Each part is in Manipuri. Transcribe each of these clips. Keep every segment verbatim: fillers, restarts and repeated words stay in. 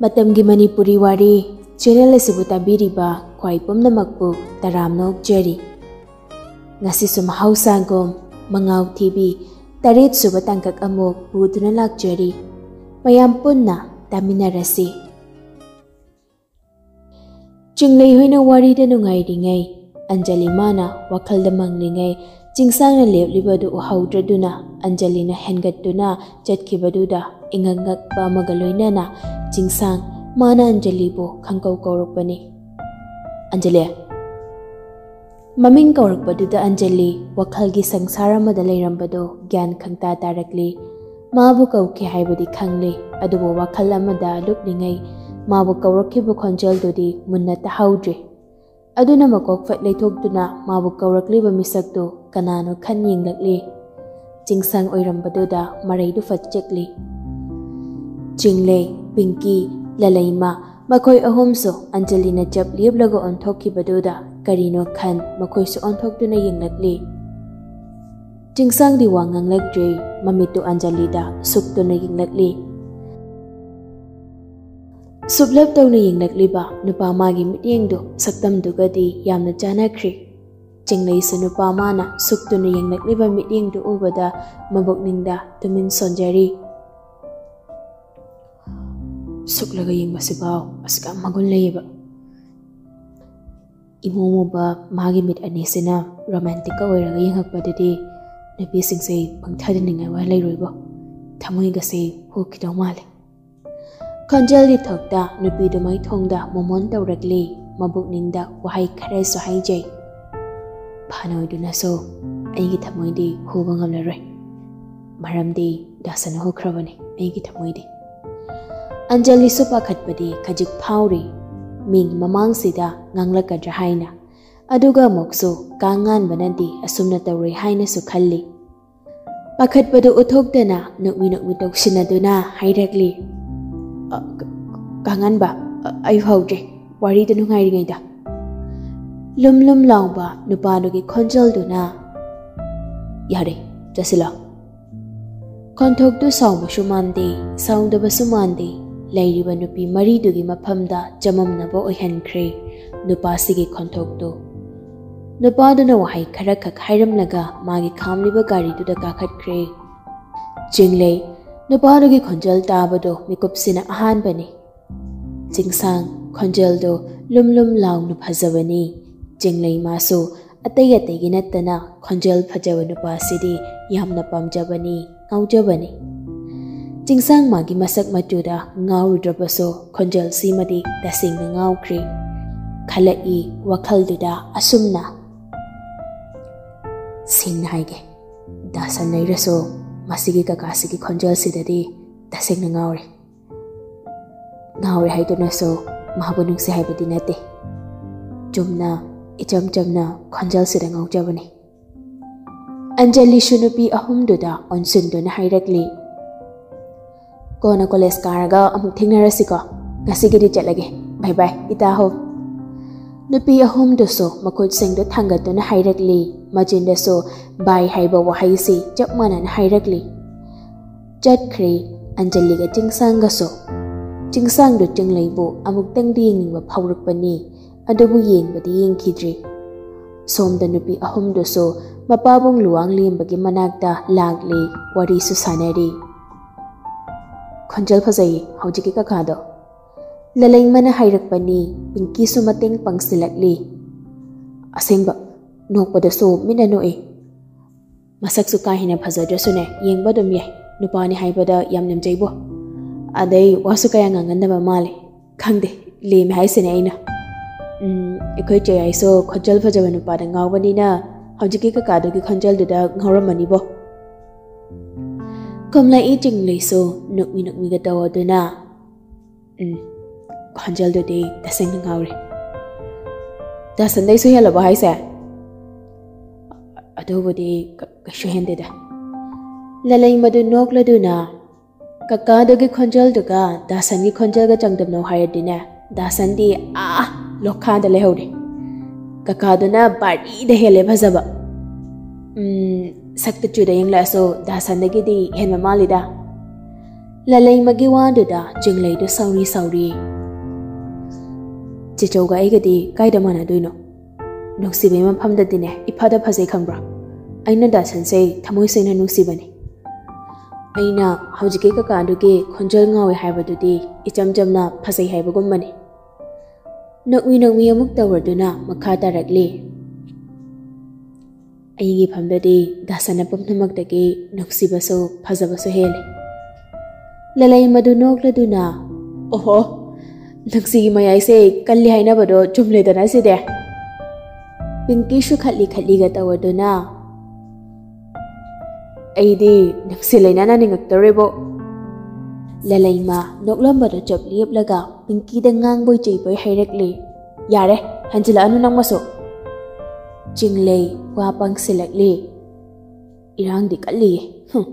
ꯃꯇꯝꯒꯤ ꯃꯅꯤꯄꯨꯔꯤ ꯋꯥꯔꯤ ꯆꯦꯅꯦꯜ ꯑꯁꯤꯕꯨ ꯇꯥꯕꯤꯔꯤꯕ ꯈ꯭ꯋꯥꯏ ꯄꯨꯝꯅꯃꯛꯄꯨ ꯇꯔꯥꯝꯅ ꯑꯣꯛꯆꯔꯤ꯫ ꯉꯁꯤꯁꯨ ꯃꯍꯧꯁꯥꯒꯨꯝ ꯃꯉꯥꯎ ꯊꯤꯕꯤ ꯇꯔꯦꯠ ꯁꯨꯕ ꯇꯥꯡꯀꯛ ꯑꯃꯨꯛ ꯄꯨꯗꯨꯅ ꯂꯥꯛꯆꯔꯤ꯫ ꯃꯌꯥꯝ ꯄꯨꯟꯅ ꯇꯥꯃꯤꯟꯅꯔꯁꯤ꯫ ꯆꯤꯡꯂꯩ ꯍꯣꯏꯅ ꯋꯥꯔꯤꯗ ꯅꯨꯡꯉꯥꯏꯔꯤꯉꯩ, ꯑꯟꯖꯂꯤ ꯃꯥꯅ ꯋꯥꯈꯜꯗ ꯃꯪꯂꯤꯉꯩ, ꯆꯤꯡꯁꯥꯡꯅ ꯂꯦꯞꯂꯤꯕꯗꯨ ꯎꯍꯧꯗ꯭ꯔꯗꯨꯅ ꯑꯟꯖꯂꯤꯅ ꯍꯦꯟꯒꯠꯇꯨꯅ ꯆꯠꯈꯤꯕꯗꯨꯗ ꯏꯉꯛ ꯉꯛꯄ ꯑꯃꯒ ꯂꯣꯏꯅꯅ ꯆꯤꯡꯁꯥꯡ ꯃꯥꯅ ꯑꯟꯖꯂꯤꯕꯨ ꯈꯪꯀꯧ ꯀꯧꯔꯛꯄꯅꯤ꯫ "ꯑꯟꯖꯂꯤ!" ꯃꯃꯤꯡ ꯀꯧꯔꯛꯄꯗꯨꯗ ꯑꯟꯖꯂꯤ ꯋꯥꯈꯜꯒꯤ ꯁꯪꯁꯥꯔ ꯑꯃꯗ ꯂꯩꯔꯝꯕꯗꯨ ꯒ꯭ꯌꯥꯟ ꯈꯪꯇꯥ ꯇꯥꯔꯛꯂꯤ꯫ ꯃꯥꯕꯨ ꯀꯧꯈꯤ ꯍꯥꯏꯕꯗꯤ ꯈꯪꯂꯤ, ꯑꯗꯨꯕꯨ ꯋꯥꯈꯜ ꯑꯃꯗ ꯂꯨꯞꯂꯤꯉꯩ ꯃꯥꯕꯨ ꯀꯧꯔꯛꯈꯤꯕ ꯈꯣꯟꯖꯦꯜꯗꯨꯗꯤ ꯃꯨꯟꯅ ꯇꯥꯍꯧꯗ꯭ꯔꯤ꯫ ꯑꯗꯨꯅ ꯃꯀꯣꯛ ꯐꯠ ꯂꯩꯊꯣꯛꯇꯨꯅ ꯃꯥꯕꯨ ꯀꯧꯔꯛꯂꯤꯕ ꯃꯤꯁꯛꯇꯨ ꯀꯅꯥꯅꯣ ꯈꯟ ꯌꯦꯡꯂꯛꯂꯤ꯫ ꯆꯤꯡꯁꯥꯡ ꯑꯣꯏꯔꯝꯕꯗꯨꯗ ꯃꯔꯩꯗꯨ ꯐꯠ ꯆꯤꯛꯂꯤ꯫ ꯆꯤꯡꯂꯩ, ꯄꯤꯡꯀꯤ, ꯂꯂꯩꯃ, ꯃꯈꯣꯏ ꯑꯍꯨꯝꯁꯨ ꯑꯟꯖꯂꯤꯅ ꯆꯞ ꯂꯦꯞꯂꯒ ꯑꯣꯟꯊꯣꯛꯈꯤꯕꯗꯨꯗ ꯀꯔꯤꯅꯣ ꯈꯟ ꯃꯈꯣꯏꯁꯨ ꯑꯣꯟꯊꯣꯛꯇꯨꯅ ꯌꯦꯡꯂꯛꯂꯤ꯫ ꯆꯤꯡꯁꯥꯡꯗꯤ ꯋꯥ ꯉꯥꯡꯂꯛꯇ꯭ꯔꯦ, ꯃꯃꯤꯠꯇꯨ ꯑꯟꯖꯂꯤꯗ ꯁꯨꯛꯇꯨꯅ ꯌꯦꯡꯂꯛꯂꯤ꯫ ꯁꯨꯞꯂꯞ ꯇꯧꯅ ꯌꯦꯡꯂꯛꯂꯤꯕ ꯅꯨꯄꯥ ꯃꯥꯒꯤ ꯃꯤꯠꯌꯦꯡꯗꯨ ꯁꯛꯇꯝꯗꯨꯒꯗꯤ ꯌꯥꯝꯅ ꯆꯥꯟꯅꯈ꯭ꯔꯤ꯫ ꯆꯤꯡꯂꯩꯁꯨ ꯅꯨꯄꯥ ꯃꯥꯅ ꯁꯨꯛꯇꯨꯅ ꯌꯦꯡꯂꯛꯂꯤꯕ ꯃꯤꯠꯌꯦꯡꯗꯨ ꯎꯕꯗ ꯃꯕꯨꯛꯅꯤꯡꯗ ꯇꯨꯃꯤꯟ ꯁꯣꯟꯖꯔꯤ꯫ ꯁꯨꯛꯂꯒ ꯌꯦꯡꯕꯁꯤꯐꯥꯎ ꯑꯁꯨꯛ ꯌꯥꯝ ꯃꯒꯨꯟ ꯂꯩꯌꯦꯕ꯫ ꯏꯃꯨ ꯃꯨꯕ ꯃꯥꯒꯤ ꯃꯤꯠ ꯑꯅꯤꯁꯤꯅ ꯔꯣꯃꯥꯟꯇꯤꯛꯀ ꯑꯣꯏꯔꯒ ꯌꯦꯡꯉꯛꯄꯗꯨꯗꯤ ꯅꯨꯄꯤꯁꯤꯡꯁꯦ ꯄꯪꯊꯗꯅꯤꯡꯉꯥꯏ ꯋꯥ ꯂꯩꯔꯣꯏꯕꯣ꯫ ꯊꯃꯣꯏꯒꯁꯦ ꯍꯨꯈꯤꯗꯧ ꯃꯥꯜꯂꯦ꯫ ꯈꯣꯟꯖꯦꯜꯗꯤ ꯊꯣꯛꯇ ꯅꯨꯄꯤꯗꯨ ꯃꯥꯏꯊꯣꯡꯗ ꯃꯣꯃꯣꯟ ꯇꯧꯔꯛꯂꯤ꯫ ꯃꯕꯨꯛꯅꯤꯡꯗ ꯋꯥꯍꯩ ꯈꯔꯁꯨ ꯍꯥꯏꯖꯩ꯫ ꯐꯅ ꯑꯣꯏꯗꯨꯅꯁꯨ ꯑꯩꯒꯤ ꯊꯃꯣꯏꯗꯤ ꯍꯨꯕ ꯉꯝꯂꯔꯣꯏ, ꯃꯔꯝꯗꯤ ꯗꯥꯁꯅ ꯍꯨꯈ꯭ꯔꯕꯅꯤ ꯑꯩꯒꯤ ꯊꯃꯣꯏꯗꯤ꯫ ꯑꯟꯖꯂꯤꯁꯨ ꯄꯥꯈꯠꯄꯗꯤ ꯈꯖꯤꯛ ꯐꯥꯎꯔꯤ꯫ ꯃꯤꯒꯤ ꯃꯃꯥꯡꯁꯤꯗ ꯉꯥꯡꯂꯛꯀꯗ꯭ꯔꯥ ꯍꯥꯏꯅ꯫ ꯑꯗꯨꯒ ꯑꯃꯨꯛꯁꯨ ꯀꯥꯡꯉꯥꯟꯕꯅꯗꯤ ꯑꯁꯨꯝꯅ ꯇꯧꯔꯣꯏ ꯍꯥꯏꯅꯁꯨ ꯈꯜꯂꯤ꯫ ꯄꯥꯈꯠꯄꯗꯨ ꯎꯠꯊꯣꯛꯇꯅ ꯅꯣꯛꯃꯤ ꯅꯣꯛꯃꯤ ꯇꯧꯁꯤꯟꯅꯗꯨꯅ ꯍꯥꯏꯔꯛꯂꯤ, "ꯑ, ꯀ-, ꯀꯥꯡꯉꯥꯟꯕ, ꯑ, ꯑꯩ ꯍꯧꯗ꯭ꯔꯤ, ꯋꯥꯔꯤꯗ ꯅꯨꯡꯉꯥꯏꯔꯤꯉꯩꯗ꯫" ꯂꯨꯝ ꯂꯨꯝ ꯂꯥꯎꯕ ꯅꯨꯄꯥꯗꯨꯒꯤ ꯈꯣꯟꯖꯦꯜꯗꯨꯅ, "ꯌꯥꯔꯦ, ꯆꯠꯁꯤꯜꯂꯣ꯫" ꯈꯣꯟꯊꯣꯛꯇꯨ ꯁꯥꯎꯕꯁꯨ ꯃꯥꯟꯗꯦ, ꯁꯥꯎꯗꯕꯁꯨ ꯃꯥꯟꯗꯦ꯫ ꯂꯩꯔꯤꯕ ꯅꯨꯄꯤ ꯃꯔꯤꯗꯨꯒꯤ ꯃꯐꯝꯗ ꯆꯃꯝꯅꯕ ꯑꯣꯏꯍꯟꯈ꯭ꯔꯦ ꯅꯨꯄꯥꯁꯤꯒꯤ ꯈꯣꯟꯊꯣꯛꯇꯨ꯫ ꯅꯨꯄꯥꯗꯨꯅ ꯋꯥꯍꯩ ꯈꯔꯈꯛ ꯍꯥꯏꯔꯝꯂꯒ ꯃꯥꯒꯤ ꯈꯥꯝꯂꯤꯕ ꯒꯥꯔꯤꯗꯨꯗ ꯀꯥꯈꯠꯈ꯭ꯔꯦ꯫ ꯆꯤꯡꯂꯩ, ꯅꯨꯄꯥꯗꯨꯒꯤ ꯈꯣꯟꯖꯦꯜ ꯇꯥꯕꯗꯣ ꯃꯤꯀꯨꯞꯁꯤꯅ ꯑꯍꯥꯟꯕꯅꯤ꯫ ꯆꯤꯡꯁꯥꯡ, ꯈꯣꯟꯖꯦꯜꯗꯣ ꯂꯨꯝ ꯂꯨꯝ ꯂꯥꯎꯅ ꯐꯖꯕꯅꯤ꯫ ꯆꯤꯡꯂꯩ ꯃꯥꯁꯨ ꯑꯇꯩ ꯑꯇꯩꯒꯤ ꯅꯠꯇꯅ ꯈꯣꯟꯖꯦꯜ ꯐꯖꯕ ꯅꯨꯄꯥꯁꯤꯗꯤ ꯌꯥꯝꯅ ꯄꯥꯝꯖꯕꯅꯤ, ꯉꯥꯎꯖꯕꯅꯤ꯫ ꯆꯤꯡꯁꯥꯡ ꯃꯥꯒꯤ ꯃꯁꯛ ꯃꯆꯨꯗ ꯉꯥꯎꯔꯨꯗ꯭ꯔꯕꯁꯨ ꯈꯣꯟꯖꯦꯜꯁꯤꯃꯗꯤ ꯇꯁꯦꯡꯅ ꯉꯥꯎꯈ꯭ꯔꯦ꯫ ꯈꯜꯂꯛꯏ ꯋꯥꯈꯜꯗꯨꯗ ꯑꯁꯨꯝꯅ, "ꯁꯦꯡꯅ ꯍꯥꯏꯒꯦ, ꯗꯥ ꯁꯟ ꯂꯩꯔꯁꯨ ꯃꯁꯤꯒꯤ ꯀꯀꯥꯁꯤꯒꯤ ꯈꯣꯟꯖꯦꯜꯁꯤꯗꯗꯤ ꯇꯁꯦꯡꯅ ꯉꯥꯎꯔꯦ꯫ ꯉꯥꯎꯔꯦ ꯍꯥꯏꯗꯨꯅꯁꯨ ꯃꯥꯕꯨ ꯅꯨꯡꯁꯤ ꯍꯥꯏꯕꯗꯤ ꯅꯠꯇꯦ꯫ ꯆꯨꯝꯅ, ꯏꯆꯝ ꯆꯝꯅ ꯈꯣꯟꯖꯦꯜꯁꯤꯗ ꯉꯥꯎꯖꯕꯅꯤ"꯫ ꯑꯟꯖꯂꯤꯁꯨ ꯅꯨꯄꯤ ꯑꯍꯨꯝꯗꯨꯗ ꯑꯣꯟꯁꯤꯟꯗꯨꯅ ꯍꯥꯏꯔꯛꯂꯤ, "ꯀꯣꯟꯅ ꯀꯣꯂꯦꯖ ꯀꯥꯔꯒ ꯑꯃꯨꯛ ꯊꯦꯡꯅꯔꯁꯤꯀꯣ꯫ ꯉꯁꯤꯒꯤꯗꯤ ꯆꯠꯂꯒꯦ꯫ ꯕꯥꯏ ꯕꯥꯏ, ꯏꯇꯥ ꯍꯣ"꯫ ꯅꯨꯄꯤ ꯑꯍꯨꯝꯗꯨꯁꯨ ꯃꯈꯨꯠꯁꯤꯡꯗꯨ ꯊꯥꯡꯒꯠꯇꯨꯅ ꯍꯥꯏꯔꯛꯂꯤ꯫ ꯃꯆꯤꯟꯗꯁꯨ ꯕꯥꯏ ꯍꯥꯏꯕ ꯋꯥꯍꯩꯁꯤ ꯆꯞ ꯃꯥꯟꯅꯅ ꯍꯥꯏꯔꯛꯂꯤ꯫ ꯆꯠꯈ꯭ꯔꯦ ꯑꯟꯖꯂꯤꯒ ꯆꯤꯡꯁꯥꯡꯒꯁꯨ꯫ ꯆꯤꯡꯁꯥꯡꯗꯨ ꯆꯤꯡꯂꯩꯕꯨ ꯑꯃꯨꯛꯇꯪꯗꯤ ꯌꯦꯡꯅꯤꯡꯕ ꯐꯥꯎꯔꯛꯄꯅꯤ, ꯑꯗꯨꯕꯨ ꯌꯦꯡꯕꯗꯤ ꯌꯦꯡꯈꯤꯗ꯭ꯔꯤ꯫ ꯁꯣꯝꯗ ꯅꯨꯄꯤ ꯑꯍꯨꯝꯗꯨꯁꯨ ꯃꯄꯥꯕꯨꯡ ꯂꯨꯋꯥꯡꯂꯦꯝꯕꯒꯤ ꯃꯅꯥꯛꯇ ꯂꯥꯛꯂꯤ, ꯋꯥꯔꯤꯁꯨ ꯁꯥꯟꯅꯔꯤ꯫ "ꯈꯣꯟꯖꯦꯜ ꯐꯖꯩꯌꯦ ꯍꯧꯖꯤꯛꯀꯤ ꯀꯀꯥꯗꯣ"꯫ ꯂꯂꯩꯃꯅ ꯍꯥꯏꯔꯛꯄꯅꯤ, ꯄꯤꯡꯀꯤꯁꯨ ꯃꯇꯦꯡ ꯄꯥꯡꯁꯤꯜꯂꯛꯂꯤ꯫ "ꯑꯁꯦꯡꯕ, ꯅꯣꯛꯄꯗꯁꯨ ꯃꯤꯠꯅ ꯅꯣꯛꯏ꯫ ꯃꯁꯛꯁꯨ ꯀꯥ ꯍꯦꯟꯅ ꯐꯖꯗ꯭ꯔꯁꯨꯅꯦ, ꯌꯦꯡꯕ ꯑꯗꯨꯝ ꯌꯥꯏ꯫ ꯅꯨꯄꯥꯅꯤ ꯍꯥꯏꯕꯗ ꯌꯥꯝ ꯅꯦꯝꯖꯩꯕꯣ꯫ ꯑꯗꯩ ꯋꯥꯁꯨ ꯀꯌꯥ ꯉꯥꯡꯒꯟꯗꯕ ꯃꯥꯜꯂꯦ꯫ ꯈꯪꯗꯦ, ꯂꯦꯝꯃꯦ ꯍꯥꯏꯁꯤꯅꯦ ꯑꯩꯅ꯫ ꯎꯝ, ꯑꯩꯈꯣꯏ ꯆꯦ ꯌꯥꯏꯁꯨ ꯈꯣꯟꯖꯦꯜ ꯐꯖꯕ ꯅꯨꯄꯥꯗ ꯉꯥꯎꯕꯅꯤꯅ ꯍꯧꯖꯤꯛꯀꯤ ꯀꯀꯥꯗꯨꯒꯤ ꯈꯣꯟꯖꯦꯜꯗꯨꯗ ꯉꯥꯎꯔꯝꯃꯅꯤꯕꯣ"꯫ ꯀꯣꯝꯂꯥꯛꯏ ꯆꯤꯡꯂꯩꯁꯨ ꯅꯣꯛꯃꯤ ꯅꯣꯛꯃꯤꯒ ꯇꯧꯗꯨꯅ, "ꯎꯝ, ꯈꯣꯟꯖꯦꯜꯗꯨꯗꯤ ꯇꯁꯦꯡꯅ ꯉꯥꯎꯔꯦ"꯫ "ꯗꯥ ꯁꯟꯗꯩꯁꯨ ꯍꯦꯜꯂꯕꯣ ꯍꯥꯏꯁꯦ?" "ꯑꯗꯨꯕꯨꯗꯤ ꯀ-, ꯀꯩꯁꯨ ꯍꯦꯟꯗꯦꯗ"꯫ ꯂꯂꯩꯃꯗꯨ ꯅꯣꯛꯂꯗꯨꯅ, "ꯀꯀꯥꯗꯨꯒꯤ ꯈꯣꯟꯖꯦꯜꯗꯨꯒ ꯗꯥ ꯁꯟꯒꯤ ꯈꯣꯟꯖꯦꯜꯒ ꯆꯥꯡꯗꯝꯅꯧ ꯍꯥꯏꯔꯗꯤꯅꯦ, ꯗꯥ ꯁꯟꯗꯤ ꯑꯥ ꯂꯣꯈꯥꯗ ꯂꯩꯍꯧꯔꯦ꯫ ꯀꯀꯥꯗꯨꯅ ꯕꯥꯔꯤꯗ ꯍꯦꯜꯂꯦ ꯐꯖꯕ꯫ ꯎꯝ, ꯁꯛꯇ ꯆꯨꯗ ꯌꯦꯡꯂꯛꯑꯁꯨ ꯗꯥ ꯁꯟꯗꯒꯤꯗꯤ ꯍꯦꯟꯕ ꯃꯥꯜꯂꯤꯗ"꯫ ꯂꯂꯩꯃꯒꯤ ꯋꯥꯗꯨꯗ ꯆꯤꯡꯂꯩꯗꯨ ꯁꯥꯎꯔꯤ ꯁꯥꯎꯔꯤ꯫ "ꯆꯦꯆꯧꯒ ꯑꯩꯒꯗꯤ ꯀꯥꯏꯗ ꯃꯥꯟꯅꯗꯣꯏꯅꯣ? ꯅꯨꯡꯁꯤꯕꯩ ꯃꯐꯝꯗꯗꯤꯅꯦ ꯏꯐꯗ ꯐꯖꯩ, ꯈꯪꯕ꯭ꯔꯥ? ꯑꯩꯅ ꯗꯥꯁꯟꯁꯦ ꯊꯃꯣꯏ ꯁꯦꯡꯅ ꯅꯨꯡꯁꯤꯕꯅꯤ꯫ ꯑꯩꯅ ꯍꯧꯖꯤꯛꯀꯤ ꯀꯀꯥꯗꯨꯒꯤ ꯈꯣꯟꯖꯦꯜ ꯉꯥꯎꯋꯦ ꯍꯥꯏꯕꯗꯨꯗꯤ ꯏꯆꯝ ꯆꯝꯅ ꯐꯖꯩ ꯍꯥꯏꯕꯒꯨꯝꯕꯅꯤ꯫" ꯅꯣꯛꯃꯤ ꯅꯣꯛꯃꯤ ꯑꯃꯨꯛ ꯇꯧꯔꯗꯨꯅ ꯃꯈꯥ ꯇꯥꯔꯛꯂꯤ꯫ "ꯑꯩꯒꯤ ꯐꯝꯗꯗꯤ ꯗꯥꯁꯟꯅ ꯄꯨꯝꯅꯃꯛꯇꯒꯤ ꯅꯨꯡꯁꯤꯕꯁꯨ ꯐꯖꯕꯁꯨ ꯍꯦꯜꯂꯤ꯫" ꯂꯂꯩꯃꯗꯨ ꯅꯣꯛꯂꯗꯨꯅ, "ꯑꯣꯍꯣ, ꯅꯨꯡꯁꯤꯒꯤ ꯃꯌꯥꯏꯁꯦ ꯀꯜꯂꯤ ꯍꯥꯏꯅꯕꯗꯣ ꯆꯨꯝꯂꯦꯗꯅ ꯁꯤꯗꯤ꯫" ꯄꯤꯡꯀꯤꯁꯨ ꯈꯠꯂꯤ ꯈꯠꯂꯤꯒ ꯇꯧꯔꯗꯨꯅ, "ꯑꯩꯗꯤ ꯅꯨꯡꯁꯤ ꯂꯩꯅꯥꯅ ꯅꯤꯡꯉꯛꯇꯧꯔꯦꯕꯣ꯫" ꯂꯂꯩꯃ ꯅꯣꯛꯂꯝꯕꯗꯣ ꯆꯞ ꯂꯦꯞꯂꯒ ꯄꯤꯡꯀꯤꯗ ꯉꯥꯡꯕꯣꯏ ꯆꯩꯕꯣꯏ ꯍꯥꯏꯔꯛꯂꯤ꯫ "ꯌꯥꯔꯦ, ꯍꯟꯖꯤꯜꯂꯛꯑꯅꯨ ꯅꯪꯃꯁꯨ꯫" ꯆꯤꯡꯂꯩ ꯋꯥ ꯄꯪꯁꯤꯜꯂꯛꯂꯤ꯫ "ꯏꯔꯥꯡꯗꯤ ꯀꯜꯂꯤꯌꯦ꯫ ꯍꯨꯝ꯫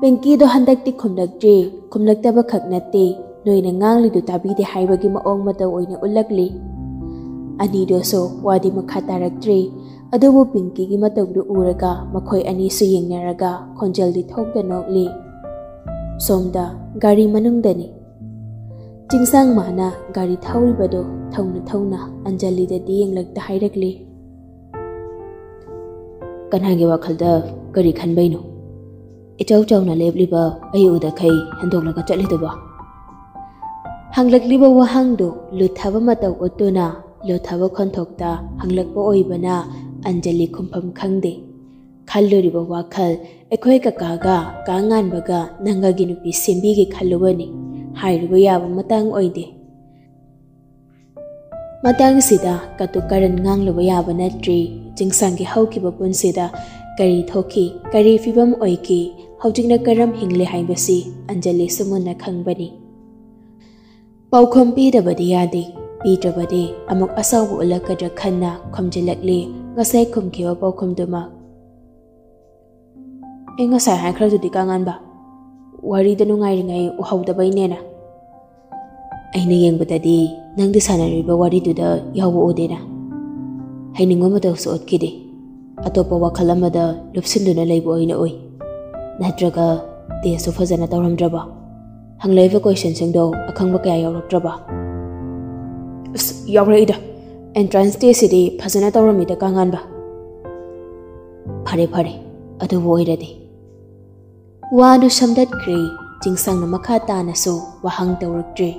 ꯄꯤꯡꯀꯤꯗꯣ ꯍꯟꯗꯛꯇꯤ ꯈꯨꯝꯂꯛꯇ꯭ꯔꯤ꯫ ꯈꯨꯝꯂꯛꯇꯕ ꯈꯛ ꯅꯠꯇꯦ, ꯅꯣꯏꯅ ꯉꯥꯡꯂꯤꯗꯨ ꯇꯥꯕꯤꯗꯦ ꯍꯥꯏꯕꯒꯤ ꯃꯑꯣꯡ ꯃꯇꯧ ꯑꯣꯏꯅ ꯎꯠꯂꯛꯂꯤ꯫" ꯑꯅꯤꯗꯨꯁꯨ ꯋꯥꯗꯤ ꯃꯈꯥ ꯇꯥꯔꯛꯇ꯭ꯔꯤ꯫ ꯑꯗꯨꯕꯨ ꯄꯤꯡꯀꯤꯒꯤ ꯃꯇꯧꯗꯨ ꯎꯔꯒ ꯃꯈꯣꯏ ꯑꯅꯤꯁꯨ ꯌꯦꯡꯅꯔꯒ ꯈꯣꯟꯖꯦꯜꯗꯤ ꯊꯣꯛꯇ ꯅꯣꯛꯂꯤ꯫ ꯁꯣꯝꯗ ꯒꯥꯔꯤ ꯃꯅꯨꯡꯗꯅꯤ꯫ ꯆꯤꯡꯁꯥꯡ ꯃꯥꯅ ꯒꯥꯔꯤ ꯊꯧꯔꯤꯕꯗꯨ ꯊꯧꯅ ꯊꯧꯅ ꯑꯟꯖꯂꯤꯗꯗꯤ ꯌꯦꯡꯂꯛꯇ ꯍꯥꯏꯔꯛꯂꯤ꯫ "ꯀꯅꯥꯒꯤ ꯋꯥꯈꯜꯗ ꯀꯔꯤ ꯈꯟꯕꯩꯅꯣ? ꯏꯆꯥꯎ ꯆꯥꯎꯅ ꯂꯦꯞꯂꯤꯕ ꯑꯩ ꯎꯗꯈꯩ ꯍꯦꯟꯗꯣꯛꯂꯒ ꯆꯠꯂꯤꯗꯨꯕꯣ?" ꯍꯪꯂꯛꯂꯤꯕ ꯋꯥꯍꯪꯗꯨ ꯂꯨꯊꯕ ꯃꯇꯧ ꯎꯠꯇꯨꯅ ꯂꯨꯊꯕ ꯈꯣꯟꯊꯣꯛꯇ ꯍꯪꯂꯛꯄ ꯑꯣꯏꯕꯅ ꯑꯟꯖꯂꯤ ꯈꯨꯝꯐꯝ ꯈꯪꯗꯦ꯫ ꯈꯜꯂꯨꯔꯤꯕ ꯋꯥꯈꯜ ꯑꯩꯈꯣꯏ ꯀꯀꯥꯒ ꯀꯥ ꯉꯥꯟꯕꯒ ꯅꯪꯒꯒꯤ ꯅꯨꯄꯤ ꯁꯦꯝꯕꯤꯒꯦ ꯈꯜꯂꯨꯕꯅꯤ꯫ ꯍꯥꯏꯔꯨꯕ ꯌꯥꯕ ꯃꯇꯥꯡ ꯑꯣꯏꯗꯦ꯫ ꯃꯇꯥꯡꯁꯤꯗ ꯀꯇꯨ ꯀꯔꯟ ꯉꯥꯡꯂꯨꯕ ꯌꯥꯕ ꯅꯠꯇ꯭ꯔꯤ꯫ ꯆꯤꯡꯁꯥꯡꯒꯤ ꯍꯧꯈꯤꯕ ꯄꯨꯟꯁꯤꯗ ꯀꯔꯤ ꯊꯣꯛꯈꯤ, ꯀꯔꯤ ꯐꯤꯕꯝ ꯑꯣꯏꯈꯤ, ꯍꯧꯖꯤꯛꯅ ꯀꯔꯝ ꯍꯤꯡꯂꯤ ꯍꯥꯏꯕꯁꯤ ꯑꯟꯖꯂꯤꯁꯨ ꯃꯨꯟꯅ ꯈꯪꯕꯅꯤ꯫ ꯄꯥꯎꯈꯨꯝ ꯄꯤꯗꯕꯗꯤ ꯌꯥꯗꯦ꯫ ꯄꯤꯗ꯭ꯔꯕꯗꯤ ꯑꯃꯨꯛ ꯑꯁꯥꯎꯕ ꯎꯠꯂꯛꯀꯗ꯭ꯔꯥ ꯈꯟꯅ ꯈꯨꯝꯖꯤꯜꯂꯛꯂꯤ ꯉꯁꯥꯏ ꯈꯨꯝꯈꯤꯕ ꯄꯥꯎꯈꯨꯝꯗꯨꯃꯛ꯫ "ꯑꯩ ꯉꯁꯥꯏ ꯍꯥꯏꯈ꯭ꯔꯗꯨꯗꯤ, ꯀꯥꯉꯥꯟꯕ, ꯋꯥꯔꯤꯗ ꯅꯨꯡꯉꯥꯏꯔꯤꯉꯩ ꯎꯍꯧꯗꯕꯩꯅꯦꯅ꯫ ꯑꯩꯅ ꯌꯦꯡꯕꯗꯗꯤ ꯅꯪꯗꯤ ꯁꯥꯟꯅꯔꯤꯕ ꯋꯥꯔꯤꯗꯨꯗ ꯌꯥꯎꯕ ꯎꯗꯦꯅ꯫ ꯍꯩꯅꯤꯡꯕ ꯃꯇꯧꯁꯨ ꯎꯠꯈꯤꯗꯦ꯫ ꯑꯇꯣꯞꯄ ꯋꯥꯈꯜ ꯑꯃꯗ ꯂꯨꯞꯁꯤꯟꯗꯨꯅ ꯂꯩꯕ ꯑꯣꯏꯅ ꯎꯏ꯫ ꯅꯠꯇ꯭ꯔꯒ ꯇꯦꯁꯁꯨ ꯐꯖꯅ ꯇꯧꯔꯝꯗ꯭ꯔꯕ? ꯍꯪꯂꯛꯏꯕ ꯀꯣꯏꯁꯟꯁꯤꯡꯗꯣ ꯑꯈꯪꯕ ꯀꯌꯥ ꯌꯥꯎꯔꯛꯇ꯭ꯔꯕ? ꯑꯁ, ꯌꯥꯎꯔꯛꯏꯗ꯫ ꯑꯦꯟꯇ꯭ꯔꯥꯟꯁ ꯇꯦꯁꯁꯤꯗꯤ ꯐꯖꯅ ꯇꯧꯔꯝꯃꯤꯗ, ꯀꯥꯉꯥꯟꯕ꯫ ꯐꯔꯦ, ꯐꯔꯦ, ꯑꯗꯨꯕꯨ ꯑꯣꯏꯔꯗꯤ꯫ ꯋꯥꯗꯨ ꯁꯝꯗꯠꯈ꯭ꯔꯦ꯫ ꯆꯤꯡꯁꯥꯡꯅ ꯃꯈꯥ ꯇꯥꯅꯁꯨ ꯋꯥꯍꯪ ꯇꯧꯔꯛꯇ꯭ꯔꯦ꯫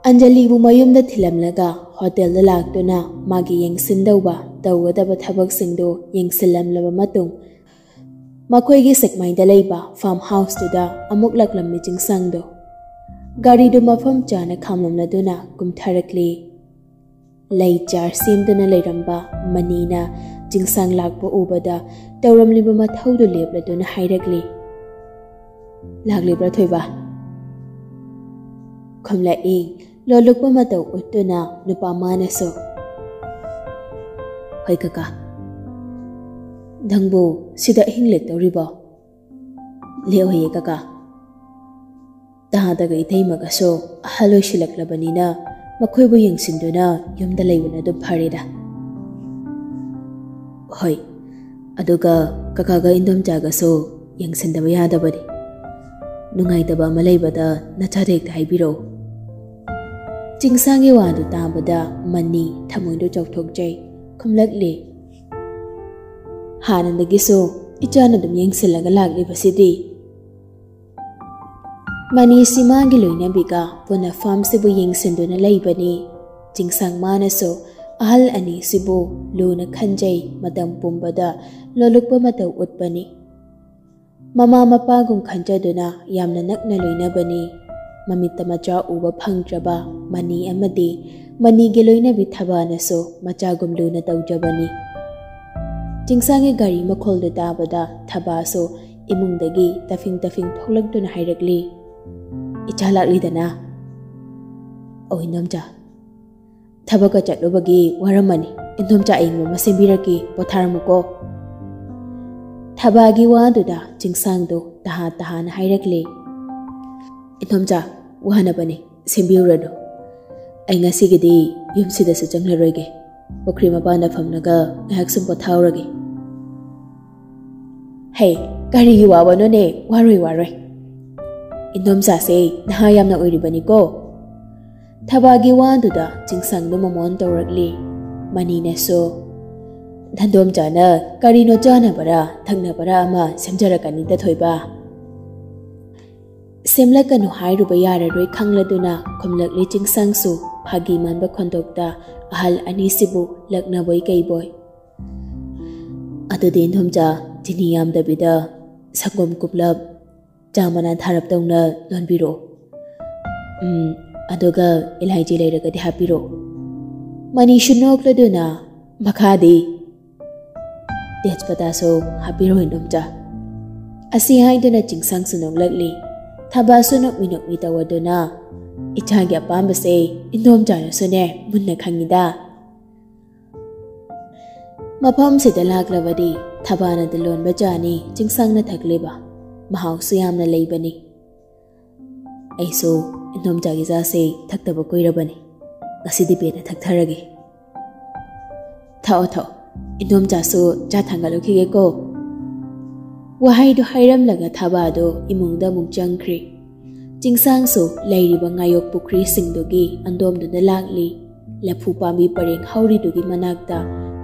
ꯑꯟꯖꯂꯤꯕꯨ ꯃꯌꯨꯝꯗ ꯊꯤꯜꯂꯝꯂꯒ ꯍꯣꯇꯦꯜꯗ ꯂꯥꯛꯇꯨꯅ ꯃꯥꯒꯤ ꯌꯦꯡꯁꯤꯟꯗꯧꯕ ꯇꯧꯒꯗꯕ ꯊꯕꯛꯁꯤꯡꯗꯨ ꯌꯦꯡꯁꯤꯜꯂꯝꯂꯕ ꯃꯇꯨꯡ, ꯃꯈꯣꯏꯒꯤ ꯁꯦꯛꯃꯥꯏꯗ ꯂꯩꯕ ꯐꯥꯔꯝ ꯍꯥꯎꯁꯇꯨꯗ ꯑꯃꯨꯛ ꯂꯥꯛꯂꯝꯃꯤ ꯆꯤꯡꯁꯥꯡꯗꯣ꯫ ꯒꯥꯔꯤꯗꯨ ꯃꯐꯝ ꯆꯥꯅ ꯈꯥꯝꯂꯝꯂꯗꯨꯅ ꯀꯨꯝꯊꯔꯛꯂꯤ꯫ ꯂꯩ ꯆꯥꯔ ꯁꯦꯝꯗꯨꯅ ꯂꯩꯔꯝꯕ ꯃꯅꯤꯅ ꯆꯤꯡꯁꯥꯡ ꯂꯥꯛꯄ ꯎꯕꯗ ꯇꯧꯔꯝꯂꯤꯕ ꯃꯊꯧꯗꯨ ꯂꯦꯞꯂꯗꯨꯅ ꯍꯥꯏꯔꯛꯂꯤ, "ꯂꯥꯛꯂꯤꯕ꯭ꯔꯥ, ꯊꯣꯏꯕ?" ꯈꯨꯝꯂꯛꯏ꯫ ꯂꯣꯜꯂꯨꯛꯄ ꯃꯇꯧ ꯎꯠꯇꯨꯅ ꯅꯨꯄꯥ ꯃꯥꯅꯁꯨ, "ꯍꯣꯏ ꯀꯀꯥ꯫ ꯅꯪꯕꯨ ꯁꯤꯗ ꯑꯍꯤꯡ ꯂꯦꯛꯇꯧꯔꯤꯕꯣ?" "ꯂꯦꯛꯑꯣꯏꯌꯦ ꯀꯀꯥ꯫ ꯇꯥꯗꯒ ꯏꯇꯩꯃꯒꯁꯨ ꯑꯍꯜ ꯑꯣꯏꯁꯤꯜꯂꯛꯂꯕꯅꯤꯅ ꯃꯈꯣꯏꯕꯨ ꯌꯦꯡꯁꯤꯟꯗꯨꯅ ꯌꯨꯝꯗ ꯂꯩꯕꯅ ꯑꯗꯨꯝ ꯐꯔꯦꯗ꯫" "ꯍꯣꯏ, ꯑꯗꯨꯒ ꯀꯀꯥꯒ ꯏꯟꯗꯣꯝꯆꯥꯒꯁꯨ ꯌꯦꯡꯁꯤꯟꯗꯕ ꯌꯥꯗꯕꯅꯤ꯫ ꯅꯨꯡꯉꯥꯏꯇꯕ ꯑꯃ ꯂꯩꯕꯗ ꯅꯆꯥꯗ ꯍꯦꯛꯇ ꯍꯥꯏꯕꯤꯔꯛꯎ꯫" ꯆꯤꯡꯁꯥꯡꯒꯤ ꯋꯥꯗꯨ ꯇꯥꯕꯗ ꯃꯅꯤ ꯊꯃꯣꯏꯗꯨ ꯆꯥꯎꯊꯣꯛꯆꯩ꯫ ꯈꯨꯝꯂꯛꯂꯤ, "ꯍꯥꯟꯅꯗꯒꯤꯁꯨ ꯏꯆꯥꯅ ꯑꯗꯨꯝ ꯌꯦꯡꯁꯤꯜꯂꯒ ꯂꯥꯛꯂꯤꯕꯁꯤꯗꯤ꯫" ꯃꯅꯤꯁꯤ ꯃꯥꯒꯤ ꯂꯣꯏꯅꯕꯤꯒ ꯄꯨꯟꯅ ꯐꯥꯔꯝꯁꯤꯕꯨ ꯌꯦꯡꯁꯤꯟꯗꯨꯅ ꯂꯩꯕꯅꯤ꯫ ꯆꯤꯡꯁꯥꯡ ꯃꯥꯅꯁꯨ ꯑꯍꯜ ꯑꯅꯤꯁꯤꯕꯨ ꯂꯨꯅ ꯈꯟꯖꯩ, ꯃꯇꯝ ꯄꯨꯝꯕꯗ ꯂꯣꯜꯂꯨꯛꯄ ꯃꯇꯧ ꯎꯠꯄꯅꯤ꯫ ꯃꯃꯥ ꯃꯄꯥꯒꯨꯝ ꯈꯟꯖꯗꯨꯅ ꯌꯥꯝꯅ ꯅꯛꯅ ꯂꯣꯏꯅꯕꯅꯤ꯫ ꯃꯃꯤꯠꯇ ꯃꯆꯥ ꯎꯕ ꯐꯪꯗ꯭ꯔꯕ ꯃꯅꯤ ꯑꯃꯗꯤ ꯃꯅꯤꯒꯤ ꯂꯣꯏꯅꯕꯤ ꯊꯕꯥꯅꯁꯨ ꯃꯆꯥꯒꯨꯝ ꯂꯨꯅ ꯇꯧꯖꯕꯅꯤ꯫ ꯆꯤꯡꯁꯥꯡꯒꯤ ꯒꯥꯔꯤ ꯃꯈꯣꯜꯗꯨ ꯇꯥꯕꯗ ꯊꯕꯥꯁꯨ ꯏꯃꯨꯡꯗꯒꯤ ꯇꯐꯤꯡ ꯇꯐꯤꯡ ꯊꯣꯛꯂꯛꯇꯨꯅ ꯍꯥꯏꯔꯛꯂꯤ, "ꯏꯆꯥ ꯂꯥꯛꯂꯤꯗꯅ?" "ꯑꯧ ꯏꯟꯗꯣꯝꯆꯥ, ꯊꯕꯛꯀ ꯆꯠꯂꯨꯕꯒꯤ ꯋꯥꯔꯝꯃꯅꯤ꯫ ꯏꯟꯗꯣꯝꯆꯥ ꯑꯌꯤꯡꯕ ꯑꯃ ꯁꯦꯝꯕꯤꯔꯛꯀꯦ, ꯄꯣꯊꯥꯔꯝꯃꯨꯀꯣ꯫" ꯊꯕꯥꯒꯤ ꯋꯥꯗꯨꯗ ꯆꯤꯡꯁꯥꯡꯗꯨ ꯇꯍꯥ ꯇꯍꯥꯅ ꯍꯥꯏꯔꯛꯂꯦ, "ꯏꯟꯗꯣꯝꯆꯥ, ꯋꯥꯅꯕꯅꯤ, ꯁꯦꯝꯕꯤꯔꯨꯔꯅꯨ꯫ ꯑꯩ ꯉꯁꯤꯒꯤꯗꯤ ꯌꯨꯝꯁꯤꯗꯁꯨ ꯆꯪꯂꯔꯣꯏꯒꯦ꯫ ꯄꯨꯈ꯭ꯔꯤ ꯃꯄꯥꯟꯗ ꯐꯝꯂꯒ ꯉꯥꯏꯍꯥꯛ ꯁꯨꯝ ꯄꯣꯊꯥꯍꯧꯔꯒꯦ꯫" "ꯍꯦ, "ꯀꯔꯤꯒꯤ ꯋꯥꯕꯅꯣꯅꯦ? ꯋꯥꯔꯣꯏ, ꯋꯥꯔꯣꯏ꯫ ꯏꯟꯗꯣꯝꯆꯥꯁꯦ ꯅꯍꯥ ꯌꯥꯝꯅ ꯑꯣꯏꯔꯤꯕꯅꯤꯀꯣ"꯫ ꯊꯕꯥꯒꯤ ꯋꯥꯗꯨꯗ ꯆꯤꯡꯁꯪꯗꯨ ꯃꯃꯣꯟ ꯇꯧꯔꯛꯂꯤ꯫ ꯃꯅꯤꯅꯁꯨ, "ꯅꯟꯗꯣꯝꯆꯥꯅ ꯀꯔꯤꯅꯣ ꯆꯥꯅꯕꯔꯥ ꯊꯛꯅꯕꯔꯥ ꯑꯃ ꯁꯦꯝꯖꯔꯛꯀꯅꯤꯗ, ꯊꯣꯏꯕ"꯫ "ꯁꯦꯝꯂꯛꯀꯅꯨ ꯍꯥꯏꯔꯨꯕ ꯌꯥꯔꯔꯣꯏ ꯈꯪꯂꯗꯨꯅ ꯈꯨꯝꯂꯛꯂꯤ ꯆꯤꯡꯁꯪꯁꯨ ꯐꯥꯒꯤ ꯃꯥꯟꯕ ꯈꯣꯟꯊꯣꯛꯇ ꯑꯍꯜ ꯑꯅꯤꯁꯤꯕꯨ ꯂꯛꯅꯕꯣꯏ ꯀꯩꯕꯣꯏ꯫ "ꯑꯗꯨꯗꯤ ꯏꯟꯗꯣꯝꯆꯥ, ꯆꯤꯅꯤ ꯌꯥꯝꯗꯕꯤꯗ ꯁꯪꯒꯣꯝ ꯀꯨꯞꯂꯞ ꯆꯥ ꯃꯅꯥ ꯊꯥꯔꯞ ꯇꯧꯅ ꯂꯣꯟꯕꯤꯔꯣ꯫ ꯎꯝ, ꯑꯗꯨꯒ ꯏꯂꯥꯏꯆꯤ ꯂꯩꯔꯒꯗꯤ ꯍꯥꯞꯄꯤꯔꯣ"꯫ ꯃꯅꯤꯁꯨ ꯅꯣꯛꯂꯗꯨꯅ, "ꯃꯈꯥꯗꯤ?" "ꯇꯦꯖꯄꯇꯥꯁꯨ ꯍꯥꯞꯄꯤꯔꯣ ꯏꯟꯗꯣꯝꯆꯥ"꯫ ꯑꯁꯤ ꯍꯥꯏꯗꯨꯅ ꯆꯤꯡꯁꯪꯁꯨ ꯅꯣꯛꯂꯛꯂꯤ꯫ ꯊꯕꯥꯁꯨ ꯅꯣꯛꯃꯤ ꯅꯣꯛꯃꯤ ꯇꯧꯔꯗꯨꯅ, "ꯏꯆꯥꯒꯤ ꯑꯄꯥꯝꯕꯁꯦ ꯏꯟꯗꯣꯝꯆꯥꯅꯁꯨꯅꯦ ꯃꯨꯟꯅ ꯈꯪꯉꯤꯗ"꯫ ꯃꯐꯝꯁꯤꯗ ꯂꯥꯛꯂꯕꯗꯤ ꯊꯕꯥꯅꯗ ꯂꯣꯟꯕ ꯆꯥꯅꯤ ꯆꯤꯡꯁꯪꯅ ꯊꯛꯂꯤꯕ꯫ ꯃꯍꯥꯎꯁꯨ ꯌꯥꯝꯅ ꯂꯩꯕꯅꯤ꯫ "ꯑꯩꯁꯨ ꯏꯟꯗꯣꯝꯆꯥꯒꯤ ꯆꯥꯁꯦ ꯊꯛꯇꯕ ꯀꯨꯏꯔꯕꯅꯤ꯫ ꯉꯁꯤꯗꯤ ꯄꯦꯟꯅ ꯊꯛꯊꯔꯒꯦ"꯫ "ꯊꯛꯑꯣ, ꯊꯛꯑꯣ꯫ ꯏꯟꯗꯣꯝꯆꯥꯁꯨ ꯆꯥ ꯊꯥꯡꯒꯠꯂꯨꯈꯤꯒꯦꯀꯣ"꯫ ꯋꯥꯍꯩꯗꯨ ꯍꯥꯏꯔꯝꯂꯒ ꯊꯕꯥꯗꯨ ꯏꯃꯨꯡꯗ ꯑꯃꯨꯛ ꯆꯪꯈ꯭ꯔꯦ꯫ ꯆꯤꯡꯁꯥꯡꯁꯨ ꯂꯩꯔꯤꯕ ꯉꯥꯌꯣꯛ ꯄꯨꯈ꯭ꯔꯤꯁꯤꯡꯗꯨꯒꯤ ꯑꯟꯗꯣꯝꯗꯨꯗ ꯂꯥꯛꯂꯤ꯫ ꯂꯐꯨ ꯄꯥꯝꯕꯤ ꯄꯔꯦꯡ ꯍꯧꯔꯤꯗꯨꯒꯤ ꯃꯅꯥꯛꯇ